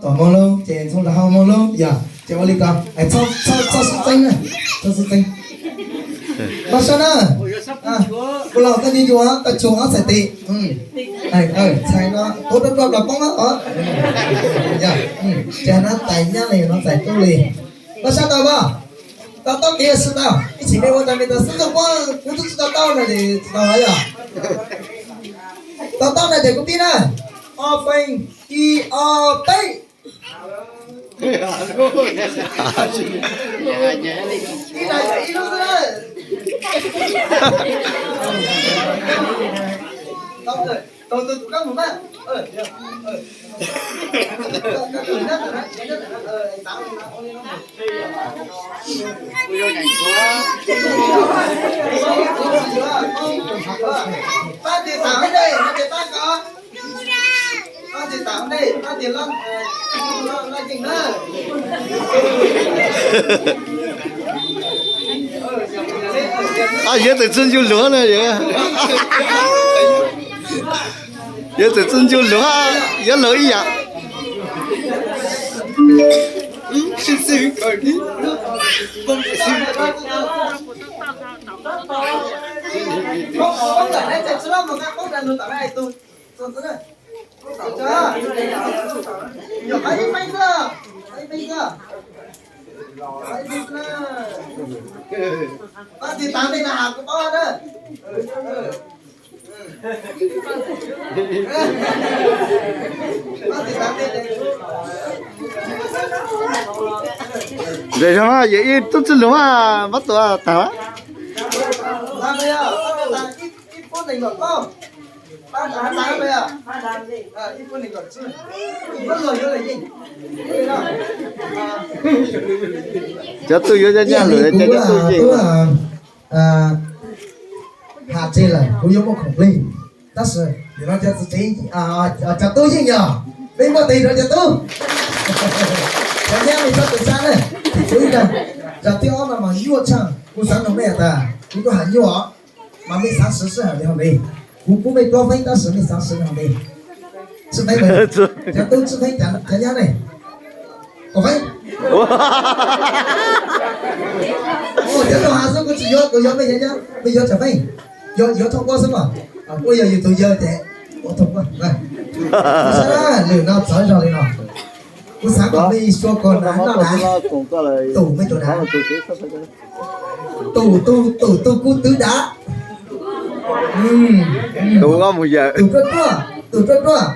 Tom moog lawm ces ntxhoo rau hauv moog lawm yog ces ua li ko, txhob sib txeeb na, txhob sib txeeb. Pab sab na, kuv los koj nyob yuav tau tsuag ob txhais tes, txhais no tuav rau rau los poob os. Ces no txais nyab li no txais tub li. Pab sab tau pab, tau taub kev sib tau, ib txhis mej ua tau mej tau xwb, kuv tub tsis tau taub no ces tsis tau yog. Tau taub no ces kuv pib na, ob feeb, ib ob peb. Ib na yog ib lub xwb. Tau tus tus kab mus mas. Pab tis tam dej, pab tis pab ko. Pab tis tam dej, pab tis lab, lab yeej na. Yuav txawm tsi ncu luag na, yuav txawm tsi ncu luag, yuav luag ib yam. Ntawm no yog ib tub txwj lug mas pab tuav tag. Cov tub yuav nyaj lwm, cov tub yeej. Has tseg lawm kuv yuav muaj khoom plig, tab sis nim no cov txiv tsev, cov tub yeej yog, peb npuaj tes rau cov tub. Cov nyab li txhob tu sab na, kuv ib zag. Zag thib ob no mas nyuaj tshaj, kuv xav nug mej tas kuv tuaj has nyuaj os, mas mej xav siv sij hawm li hauv npe. Kuv pub mej plaub feeb tab sis mej xav siv li hauv npe. Tswj feeb, cov tub tswj feeb, cov nyab ne, kaum feeb. Cov tub has xwb kuv tsis yuav, kuv yuav mej cov nyab, mej yuav tsawg feeb? Yuav thoob kuab xwb mas. Kuj yog yus tus yawg ces ua thoob kuab. Lwm no txawv zog li no. Kuv xav kom mej xyuas kom nav noj nav, tus mej tus nav, tus tus tus tus kuv twv dav, tus ruaj ruaj, tus ruaj ruaj.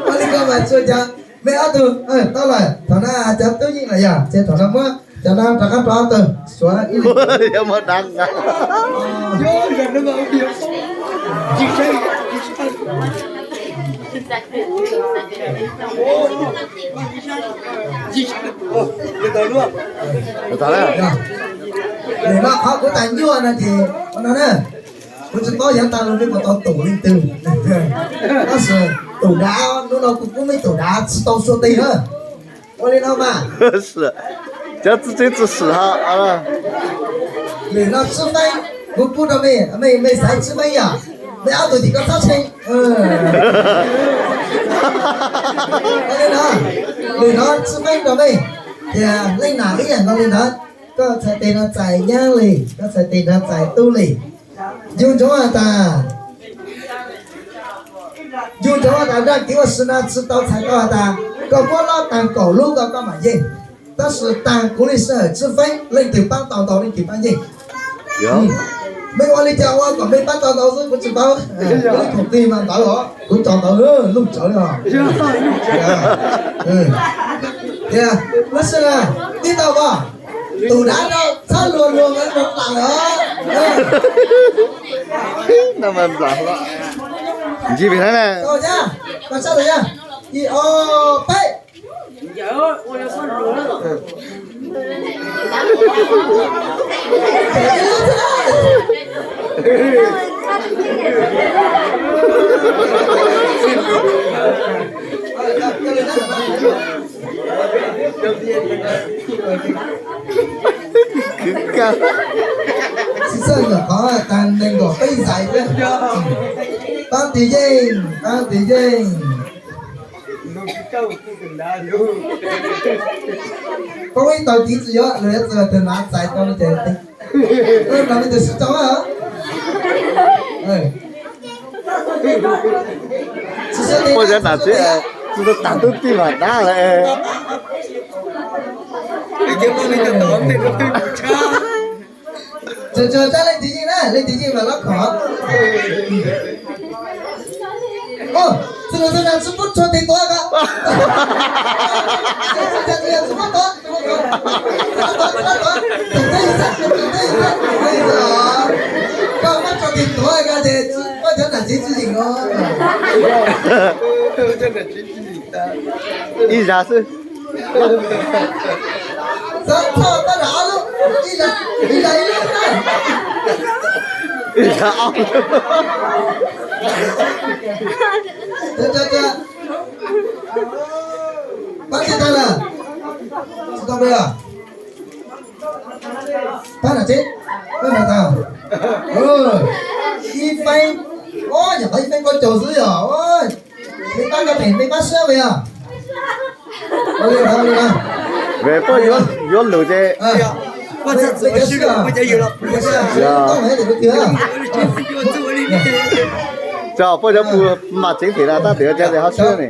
Ua li ko mas tsuas cov, mej ob tug tau lawm, thaum no cov tub yeej lawm yog ces thaum no muab cov no rov qab rau ob tug suav ib, nim no qhov kuv tas nyuaj no ces ua no na, kuv tsis paub yav tag los mej puas tau tus leej twg, tab sis tus dav hnub no kuv pub mej tus dav tsis tau sua tes na. Ua li no mas, cov txiv tsev tsis sim ho. Lwm no tswj feeb, kuv pub rau mej, mej xaiv tswj feeb yog mej ob tug tim koj txhob tshee. Ua li no, lwm no tswj feeb rau mej, tias leej nam ib yam nkaus li ntawd, koj txhais tes no txais nyab li, koj txhais tes no txais tub li. Yus ntsoov has tas, yus ntsoov has tas zaj kev ua si no tsis tau txhais tau has tas koj muab lob taag kaum lub ko koj mam yeej, tab sis taag kuv li sij hawm tswj feeb leej twg paab tau ntau leej twg paab yeej. Mej ua li cas ua kom mej paab tau ntau xwb kuv tsis paub. Kuv khoom tig mas ntawd os, kuv tso ntawd lug tsawv li os. Tias lub sij hawm tib tau as, tus dav no txhob luag luag ntawd mus tas lawm. Ntsib pem na, ib ob peb. Kwv kawg. Txij txawj nyuam qhuav tag nees nkaum peb xais thiab. Paab tis yeej, paab tis yeej. Poob ib tog tiv tsis yuav, nws yuav txawm tus nav txais tau ces, no me tus sib tso. Poj cov nam tsev, tsis tau tas tub tij mam dab lawm. Tsuas tsuas leej twg yeej na, leej twg yeej mas lob khov. Txij no txij no tsis pub txhua tes tuav ko. Tsis pub tuav, tsis pub tuav, tsis pub tuav, tsis pub tuav, tsis pub tuav. Koj muab txhua tes tuav ko ces poj cov nam tsev tsis yeem no. Ib zag xwb. Xav txog tab zam ob lub, ib zag, ib zag ib lub na. Ib zag ob lub. Pab tsis tau lawm. Tsis tau lawm. Pab na tsev, pab na tau. Ib feeb, o, nyuam qhuav ib feeb kaum caum xwb yog. Peb pab ko pem, peb pab siab li os. Peb yuav lus ces. Tso poj cov pus mam tseev them no tab tom ua cas ho siab ne.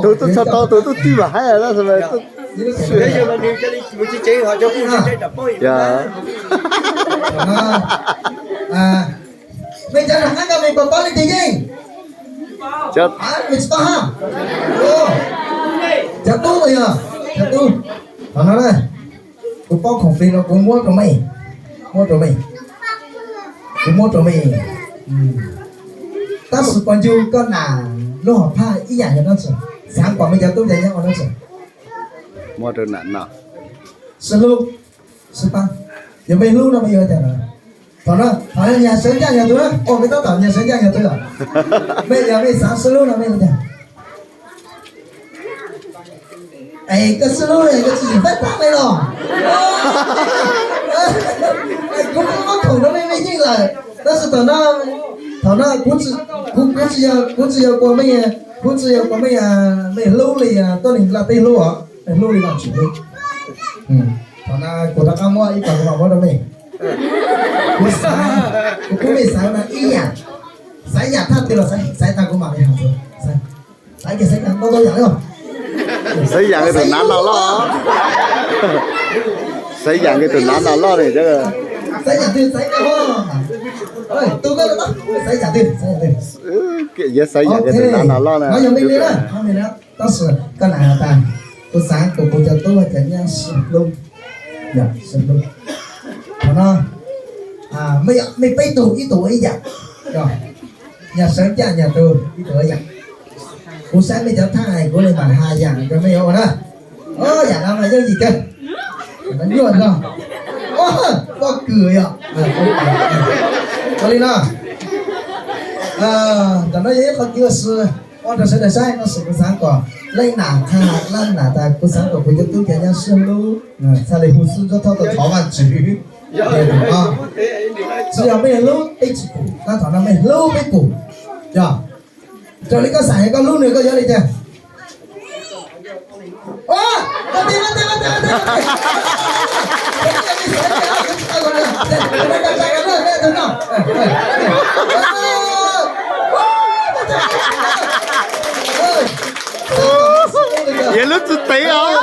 Tus tub txog tau tus tub twg mam hais. Mej cov nram qab ko mej puas paub leej twg yeej? Mej tsis paub hab? Cov tub yog, cov tub. Qhov no na, kuv paub khoom fij no kuv muab rau mej, muab rau mej, kuv muab rau mej. Tab sis puas ncu koj nam lub hom phaj ib yam yog nab tsi? Xaav kom mej cov tub cov nyab ua nab tsi? Muab rau nam no. Sib hlub, sib pab. Yog mej hlub no mej yuav cas na? Thaum no, thaum no nyag sawv ncaj nyag twg na? Ua mej tab tom nyag sawv ncaj nyag twg os? Mej yog mej xaav sib hlub no mej yuav cas? Es koj sib hlub koj tsis yeem pab pab mej los? Kuv muab khoom rau mej mej yeej lawm. Tab sis thaum no, thaum no kuv, kuv tsis yog, kuv tsis yog kuas mej, kuv tsis yog kuas mej, mej hlub li tuab neeg nplaj teb hlub os, mej hlub li Vaajtswv hlub. Thaum no kuv rov qab muab ib tog kuv mam muab rau mej. Kuv xaav, kuv pub mej xaav no ib yam, xaav yam thaj twg los xaav, xaav tag kuv mam li has. Xaav, xaav kiag xaav ntau ntau yam li. Xaiv yam li tus nav no loj. Xaiv yam li tus nav no loj ne. Xaiv yam twg xaiv koj. Tus koj, xaiv yam twg, xaiv yam twg. Yuav xaiv yam li tus nav no loj na. Tab sis koj nam has tas, kuv xaav kom kuv cov tub cov nyab sib hlub, sib hlub. Thaum no, mej peb tug ib tug ua ib yam, nyag sawv ncaj nyag tug ib tug ua yam. Kuv saib mej cov thaj kuv li mam has yam rau mej yuav ua na. Yam no mas yooj yim kawg. Nyuaj no, poj kws yom. Ua li no, tam no yog ib qho kev ua si ua rau sawv daws saib no, tab sis kuv xaav kom leej nam qha leej nam tas kuv xaav kom kuv cov tub cov nyab sib hlub, txhaj li hu xwb, ntsuab thoob tau thov Vaajtswv. Tsis yog mej hlub peb tsis pum, tab tom no mej hlub peb pum. Yog, raws li koj xav yog koj hlub nws koj yuav li cas? Yog lub tsis tev os.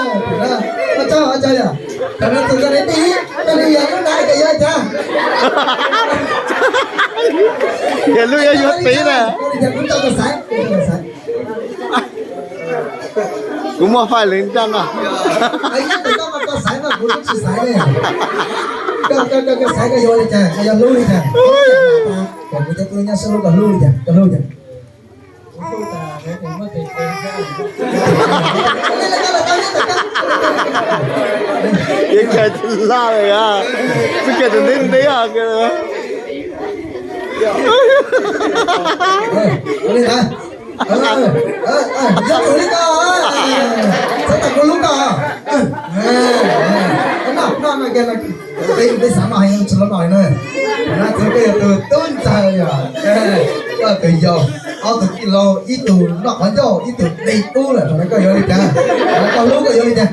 Yog lub yuav yuav tev na. Kuv muaj faij leej ncaj no. Yeej kawg tsis laj li, tsis kawg tus neb neb os. Li ntawd, yog tus li ko, txhob tas kuv hlub koj. Noj, noj, noj, peb xav noj heev tsis los noj li na. Txog koj yog tus tub ntxawg yog, koj tus yau. Ob tug tij laug, ib tug noj qhov ncauj, ib tug dej kub lawm, thaum no koj yuav li cas? Thaum no koj hlub koj yuav li cas?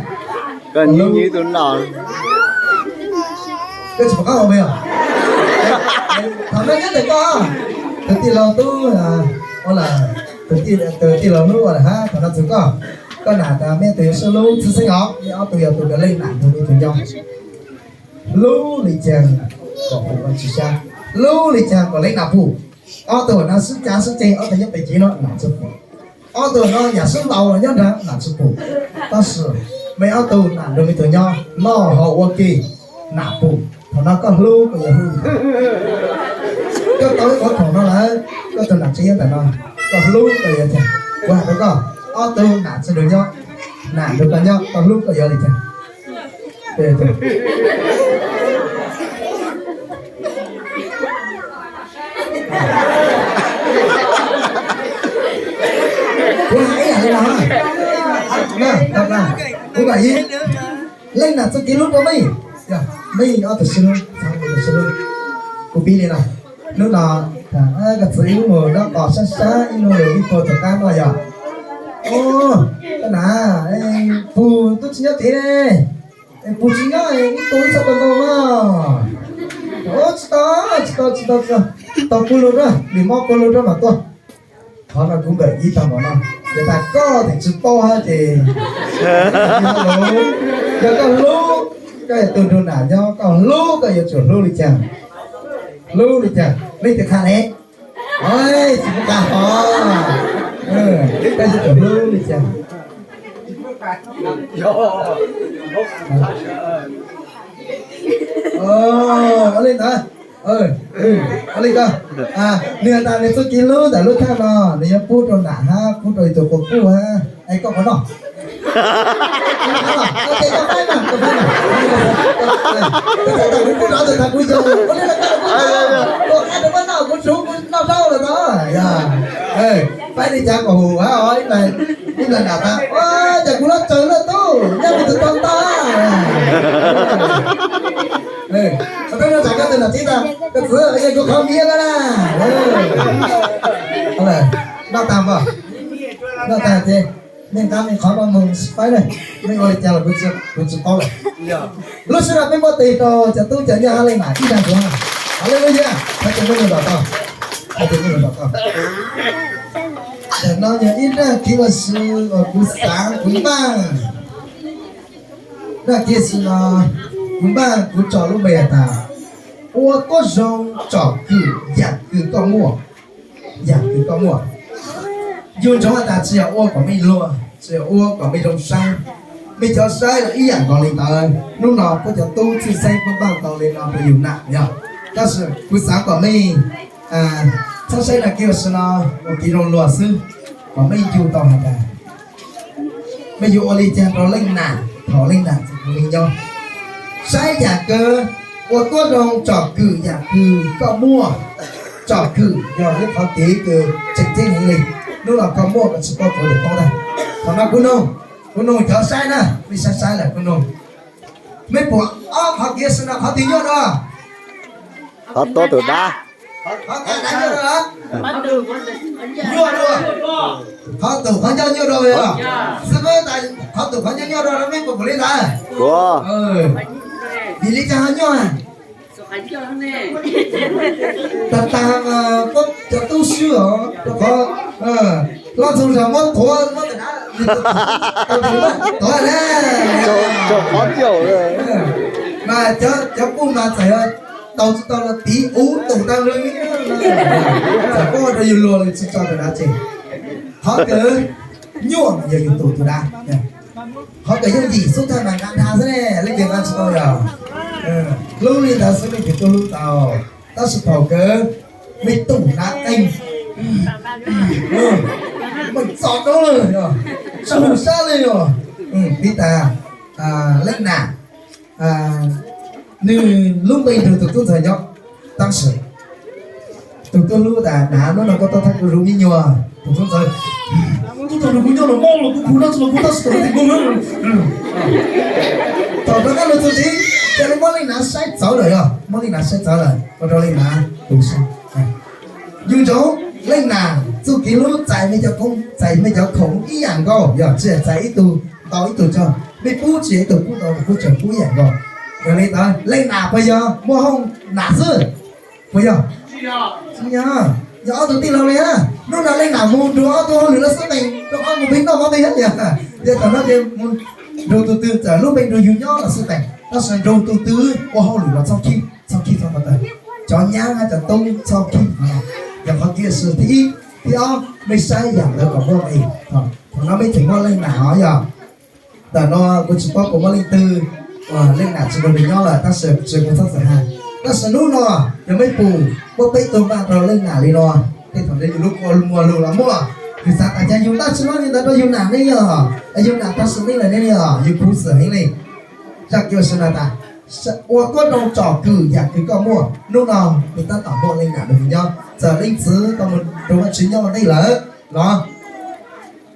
Koj nyiv nyiv tus no. Koj tsis pom qab ua me os. Thaum no nyob ntawm koj, tus tij laug tub, ua lawm, tus tij laug hlub ua lawm hab, thaum no txug koj. Koj nam tas meb tus yuav sib hlub txhij xeeb os, meb ob tug yog tus kws leej nam nrug meb tus nyob. Hlub li caag kom pum Vaajtswv sab, hlub li caag kom leej nam pum. Ob tug no sib cav sib ceg, ob tug nyob pem kev no nam tsi pum. Ob tug no yam sib ntaus los nyob nrag nam tsi pum. Tab sis mej ob tug nam nrug mej tug nyob, noj haus ua ke nam pum. Thaum no koj hlub koj yuav hlub. Koj tau ib qhov khoom no lawm, koj tug nam tsev nyob ntawm no, koj hlub koj yuav cas? Kuv has rau koj, ob tug nam tsi nrug nyob, nam nrug koj nyob, koj hlub koj yuav li cas? Kuv hais ib yam li no, kuv mam ib, leej nam txuj kev hlub rau mej, mej ob tug sib hlub, txhua tus sib hlub. Kuv pib li no, hnub no koj txiv wb mus dob qos sab sab ib nub ib puag tom qab no yog, koj nam, puag tub tsis nyob tid ne, puag tsis nyob ib tug ib txhab tau ntau mas. Tsis tau, tsis tau, tsis tau, tau kuv lug rau, nim mob kuv lug rau mas tuaj. Qhov no kuv npawm ib tag npaum no, yog tas koj tseem tsis paub hab ces, yog koj hlub, koj yog tus nrug nam nyob, koj hlub koj yuav tsum hlub li cas? Hlub li cas? Leej twg qha ne? Tsis pub qha hov. Koj yuav tsum hlub li cas? Ua li ntawd, ua li ko, nwg has tas nwg txuj kev hlub ntawm lub thaj no, nwg yuav pub rau nam hab pub rau tus quas puj hab. Es koj puas noj? Koj faib mas, koj faib mas. Koj txhais tau kuv pub rau tus tag kuv yog, ua li no koj puas noj? Koj qha rau koj noj, kuv tsuv kuv noj zaub lawm tod. Faib li cas kom hum hab, ib nplag nam tas, ua cas kuv lub tsawg lub tub nyob kuv tus tau ntau. Koj tub noj tsam koj tus nam txiv tas, koj txwv yeej kuv qhov miv no na. Noj tag npog, noj tag ces mej nqa mej qhov no moog faib na, mej ua li cas los kuv tsi paub lawm. Lub sij hawm peb muab tes rau cov tub cov nyab hab leej nam ib zag dua. Haleluya, thov caw mej lug tom tau, thov caw mej lug tom tau. Tam no yog ib zaj kev ua si uas kuv xaav kuv npaj. Zaj kev ua si no kuv npaj kuv tso lub npe has tas, ua tuab zoo tsom kwm yaam kws koj muaj, yaam kws koj muaj. Yug ntsoov has tas tsi yog ua kom mej luag, tsi yog ua kom mej zoo saib. Mej cov saib los ib yaam nkaus li ntawd. Hnub no puab cov tub txwj xeeb puab npaj tau li no rau yug nam yog. Tab sis kuv xaav kom mej txhob saib zaj kev ua si no ua kev zoo luag xwb, kom mej yug tau has tas mej yuav ua li cas rau leej nam thaum leej nam tseem nyob. Saib yaam kws ua tuab zoo tsom kwm yaam kws koj muaj. Tsom kwm yog ib qhov kev kws tseem ceeb heev li. Hnub no koj muaj koj tsis paub kuv yuav paub tag. Thaum no kuv nug, kuv nug cov saib na, mej saib saib lawm kuv nug, mej pum ob qhov kev ua si no qhov twg nyuaj dua? Qhov tuab tus dab. Qhov tus dab nyuaj dua, nyuaj dua. Qhov tus qhov ncauj nyuaj dua os. Xib fwb tas qhov tus qhov ncauj nyuaj dua no mej puas pum li ntawd? Vim li cas ho nyuaj? Tag tag puab cov tub swb os, rau qhov hlob Ntxoog Zag muab tuav, muab tau na. Mas cov kuj mas txawm yog tau tsis tau los tiv ub tus tau lawm, txawm puab ua rau yug luag los tsis tso tus dav tseg. Qhov kawg nyuaj mas yog yug tus tus dav. Qhov kawg yooj yim xub thawj mas nqa nrha xwb ne, leej twg nqa tsis tau yog. Hlub li ntawd xwb leej twg tuaj hlub tau. Tab sis thaum kawg mej tus nav qeej meem txom dawb lawm, tsis mus sab li os. Pib tas leej nam, nwg lub npe nrug tus tub ntxawg nyob, tab sis tus tub hlub tas, nav, hnub no koj tuaj thab kuv zuv me nyuam. Tus tub ntxawg, koj tuaj nrug kuv nyob los mob los kuv pum noj tsis los kuv tab sis tau tig mus. Thaum rov qab lug txug tid, ca le muab leej nav saib txawv lawm yog, muab leej nav saib txawv lawm, ua rau leej nav tu sab. Yug ntsoov, Leej nam txuj kev hlub txais mej cov koob, txais mej cov khoom ib yam nkaus, yog tsis txais ib tug ntau ib tug tsawg, mej pub tsis ib tug pub ntau, pub tsawg pub ib yam nkaus. Yog li ntawd leej nam puas yog muaj hauj nam xwb? Puas yog? Tsis yog, yog ob tug tij laug li na. Hnub no leej nam mus nrug ob tug hauj lwm los xwb teem, rau qhov mus pem noj mov pem hab li. Yog thaum no ces mus nrug tug twg txawm lub npe nrug yug nyob los xwb teem, tab sis nrug tug twg ua hauj lwm los txhob khib, txhob khib txhob ko taw. Cov nyab hab cov tub txhob khib. Yog qhov kev sib thib ib, thib ob mej saib yam ntawd kom muaj nqis. Thaum no mej tseem muaj leej nam os yog. Ntawm no kuv tsis paub puas muaj leej twg uas leej nam tsis nrug nws nyob lawm, tab sis tsis kuv txhob txwm hais. Tab sis hnub no yog mej pum muaj peb tug npaj rau leej nam li no, tej thaum ntawd yus lub kua muag lug los muaj, yus xav tas cas yus npaj tsis muaj li ntawd rau yus nam ne yog, yus nam tag sim neej lawm ne yog, yus khuv xim heev li. Zaj kev ua si no tas, ua tuab rau tsom kwm yam kws koj muaj. Hnub no kuv tab tom muaj leej nam nrug nyob, txawm leej txiv tau mus nrug Vajtswv nyob ua ntej lawm los,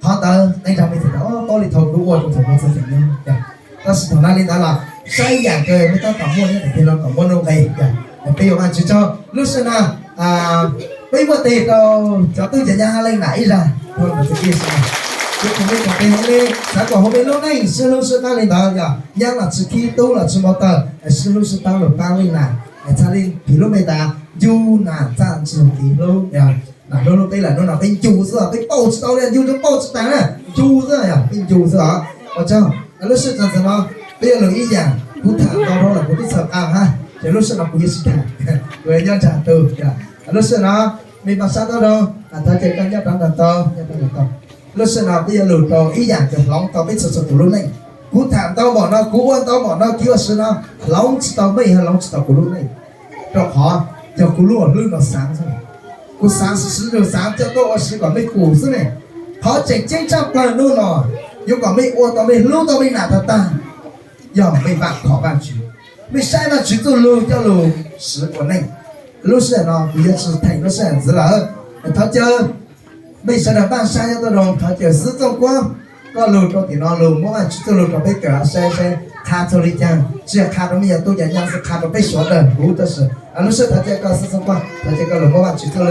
qhov ntawd qee zaug mej txhais tas paub li thaum kuv ua rau thaum kuv txiv tseem nyob. Tab sis thaum no li ntawd los saib yam kws mej tab tom muaj nyob ntawm tiag los kom muaj nuj nqis. Peb yuav Vajtswv tsaug. Lub sij hawm no peb muaj tes rau cov tub cov nyab hab leej nam ib zag. Kuv thaum mej txhais tes heev li, xav kom huv mej lub neej sib hlub sib pab li ntawd yog nyab los tsis khib tub los tsis npau taws, sib hlub sib pab lug pab leej nam. Txhaj li phim lub npe tas ncu nam txaj ntsig kev hlub. Nam hlub hlub peb lawm hnub no peb ncu xwb, peb pauj tsis tau li, ncu ncu pauj tsis taag na, ncu xwb yog peb ncu xwb os. Ua tsaug. Lub sij hawm ntawm no peb yuav lug ib yam, kuv tham ntau dhau lawm kuv tub txhawm qab hab, ces lub sij hawm no kuv yuav tsis tham, kuv yuav nyob nraag tug. Lub sij hawm no mej npaj sab taub rau, thov caw koj nyob rov nraag tau, nyob rov nraag tau. Lub sij hawm no peb yuav lug rau ib yam kws hloov tau peb txhua txhua tus lub neej. Kuv tham ntau npaum no, kuv ua ntau npaum no, kev ua si no hloov tsis tau mej hab hloov tsis tau kuv lub neej, rau qhov yog kuv lub hlwb no xaav xwb. Kuv xaav siv siv lug xaav coj tuaj ua si kom mej pum xwb ne. Qhov tseem ceeb tshaj plawg hnub no yuav kom mej ua tau mej hlub tau mej nam tag tag, yog mej vaam khom Vaajtswv, mej saib Vaajtswv txuj lug coj lug siv ua neej. Lub sij hawm no kuv yuav tsis theem lub sij hawm ntxiv lawm. Thov caw mej sawv daws npaj sab nyob tuaj rau, thov caw Xib Txooj Kuab, koj lug rau tim no lug muab Vaajtswv txuj lug rau peb kawm saib saib qha txug li caag, tsis yog qha rau mej cov tub cov nyab xwb, qha rau peb sawv daws huv tab sis. Lub sij hawm thov caw koj Xib Txooj Kuab, thov caw koj lug muab Vaajtswv txuj